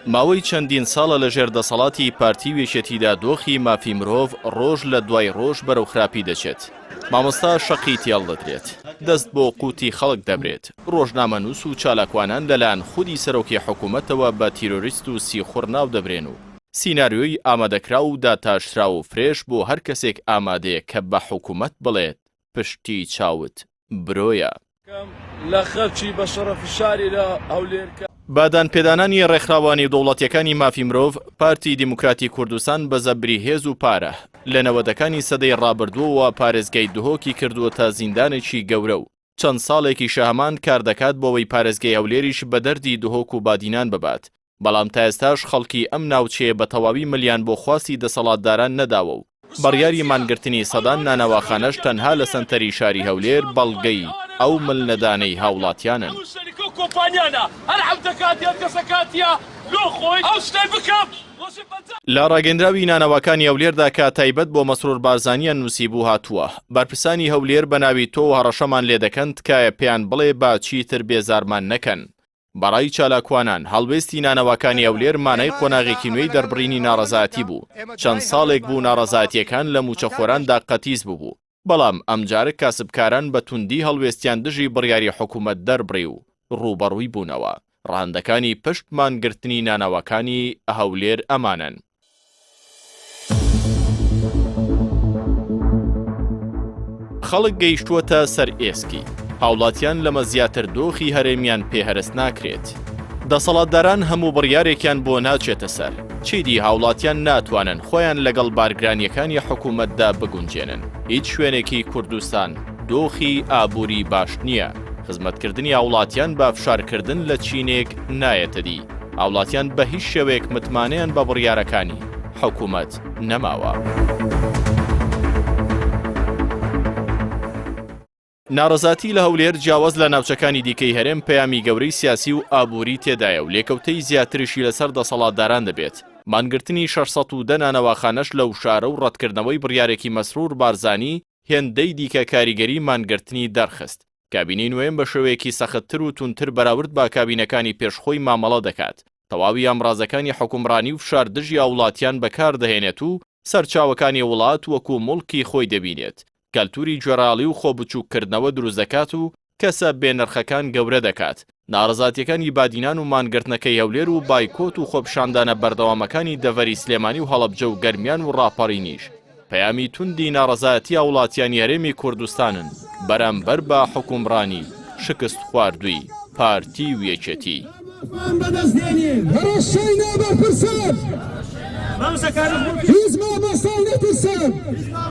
ماوەی چەندین ساڵە لە ژێر دەسەڵاتی پارتی و یەکێتیدا دۆخی مافی مرۆڤ ڕۆژ لە دوای ڕۆژ بەرەو خراپی دەچێت. مامۆستا شەقی تێڵ دەدرێت، دەست بۆ قوتی خەڵک دەبرێت، ڕۆژنامەنووس و چالاکوانان لەلایەن خودی سەرۆکی حکومەتەوە بە تیرۆریست و سیخوڕ ناودەبرێن و سیناریۆی ئامادەکراو و داتاشراو و فرێش بۆ هەر کەسێک ئامادەیە کە بە حکومەت بڵێت پشتی چاوت برۆیە. لە خەلکی بە شەڕەفی شاری لە هەولێر کە. بە دانپێدانانی ڕێکخراوە نێودەوڵەتیەکانی مافی مرۆڤ، پارتی دیموکراتی کوردستان بە زەبری هێز و پارە، لە نەوەدەکانی سەدەی ڕابردووەوە پارێزگای دهۆکی کردووەتە زیندانێکی گەورە و چەند ساڵێکیشە هەمان کار دەکات بۆ ئەوەی پارێزگای هەولێریش بە دەردی دهۆک و بادینان ببات، بەڵام تا ئێستاش خەڵکی ئەم ناوچەیە بە تەواوی ملیان بۆ خواستی دەسەڵاتداران نەداوە و بڕیاری مانگرتنی سەدان نانەواخانەش تەنها لە سەنتەری شاری هەولێر بەڵگەی ئەو مل نەدانەی هاوڵاتیانن. لە ڕاگەندراوی نانەواکانی هەولێردا کە تایبەت بۆ مەسرور بارزانیان نووسیبوو هاتووە، بەرپرسانی هەولێر بە ناوی تۆوە هەڕەشەمان لێدەکەن تکایە پێیان بڵێ با چیتر بێزارمان نەکەن. بەڕای چالاکوانان، هەڵوێستی نانەواکانی هەولێر مانای قۆناغێکی نوێی دەربڕینی ناڕەزایەتی بوو، چەند ساڵێک بوو ناڕەزایەتییەکان لە مووچەخۆراندا قەتیس بووبوو، بەڵام ئەمجارە کاسبکاران بە توندی هەڵوێستیان دژی بڕیاری حکومەت دەربڕی و ڕووبەڕووی بوونەوە. ڕەهەندەکانی پشت مانگرتنی نانەواکانی هەولێر ئەمانەن. خەڵک گەیشتووەتە سەر ئێسکی، هاوڵاتیان لەمە زیاتر دۆخی هەرێمیان پێ هەرس ناکرێت. دەسەڵاتداران هەموو بڕیارێکیان بۆ ناچێتە سەر، چیدی هاوڵاتیان ناتوانن خۆیان لەگەڵ بارگرانییەکانی حکومەتدا بگونجێنن. هیچ شوێنێکی کوردستان دۆخی ئابووری باش نییە، خزمەتکردنی هاوڵاتیان بە فشارکردن لە چینێک نایەتە دی. هاوڵاتیان بە هیچ شێوەیەک متمانەیان بە بڕیارەکانی حکومەت نەماوە. ناڕەزاتی لە هەولێر جیاواز لە ناوچەکانی دیکەی هەرێم پەیامی گەورەی سیاسی و ئابووری تێدایە و لێکەوتەی زیاتریشی لەسەر دەسەڵاتداران دەبێت. مانگرتنی 610 نانەواخانەش لەو شارە و ڕەتکردنەوەی بڕیارێکی مەسرور بارزانی هێندەی دیکە کاریگەری مانگرتنی دەرخست. کابینەی نۆیەم بە شێوەیەکی سەختتر و توندتر بەراورد بە کابینەکانی پێش خۆی مامەڵە دەکات، تەواوی ئامرازەکانی حوکمڕانی و فشار دژی هاوڵاتیان بەکار دەهێنێت و سەرچاوەکانی وڵات وەکو موڵکی خۆی دەبینێت، کەلتوری گوێڕایەڵی و خۆ بچوککردنەوە دروست دەکات و کەسە بێ نرخەکان گەورە دەکات. ناڕەزاتیەکانی بادینان و مانگرتنەکەی هەولێر و بایکۆت و خۆپیشاندانە بەردەوامەکانی دەڤەری سلێمانی و هەڵەبجە و گەرمیان و ڕاپەڕینیش پەیامی توندی ناڕەزایەتی هاوڵاتیانی هەرێمی کوردستانن بەرامبەر بە حوکمڕانی شکست خواردووی پارتی و یەکێتی.